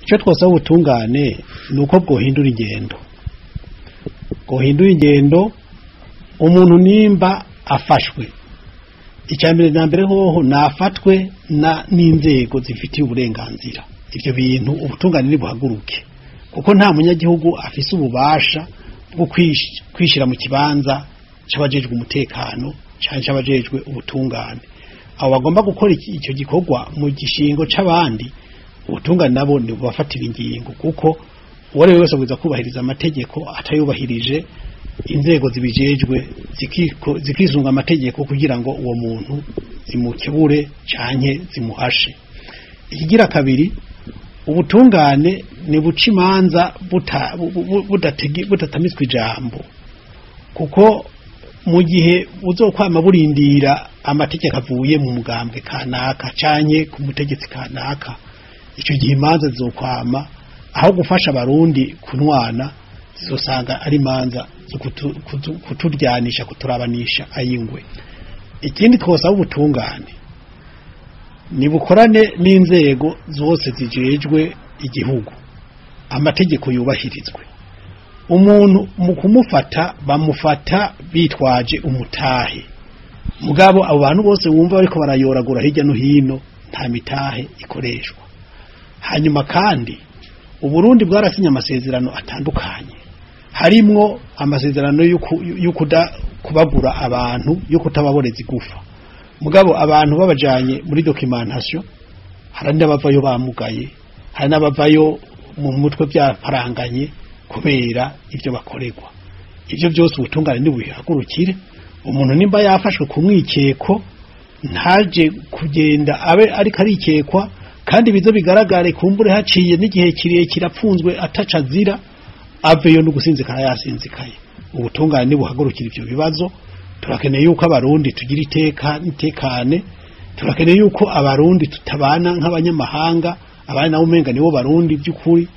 Icyo twasaba ubutungane ni uko bwohindura ingendo, bwohindura ingendo. Umuntu nimba afashwe, icya mbere na mbere hoho nafatwe n'inzego zifitiye uburenganzira. Ibyo bintu ubutungane nibuhaguruke, kuko nta munyagihugu afise ububasha bwo kwishyira mu kibanza c'abajejwe umutekano canke c'abajejwe ubutungane. Abo bagomba gukora icyo gikorwa mu gishingo c'abandi, ubutungane nabo nibubafatira ingingo, kuko uwo ari we wese abwirizwa kubahiriza amategeko. Atayubahirije, inzego zibijejwe zikisunga amategeko kugira ngo uwo muntu zimukebure canke zimuhashe. Ikigira kabiri, ubutungane ni buca imanza budatamitswe ijambo, kuko mu gihe buzokwama burindira amategeko avuye mu mugambwe kanaka canke ku mutegetsi kanaka, ico gihe imanza zizokwama aho gufasha abarundi kunwana, zizosanga ari imanza zo kuturyanisha, kuturabanisha ayingwe. Ikindi twosaba ubutungane, ni bukorane n'inzego zose zijejwe igihugu, amategeko yubahirizwe. Umuntu mu kumufata bamufata bitwaje umutahe, mugabo abo bantu bose wumva bariko barayoragura hirya no hino nta mitahe ikoreshwa. Hanyuma kandi Uburundi bwarasinye amasezerano atandukanye, harimwo amasezerano yo kubagura abantu, yo kutababoreza igufa. Mugabo abantu babajanye muri documentation, hari n'abavayo bamugaye, hari n'abavayo mu mutwe byaparanganye kubera ibyo bakorerwa. Ibyo byose ubutungane nibubihagurukire. Umuntu nimba yafashwe ku mwikeko, ntaje kugenda abe ariko arikekwa, kandi bize bigaragare kumbure haciye n'igihe kirekire apfunzwe ataca azira, aveyo no gusinzikara yasinzikaye. Ubutungane nibuhagurukira ivyo bibazo. Turakeneye yuko abarundi tugira iteka nitekane, turakeneye yuko abarundi tutabana nk'abanyamahanga, abandi nabo umenga nibo barundi by'ukuri.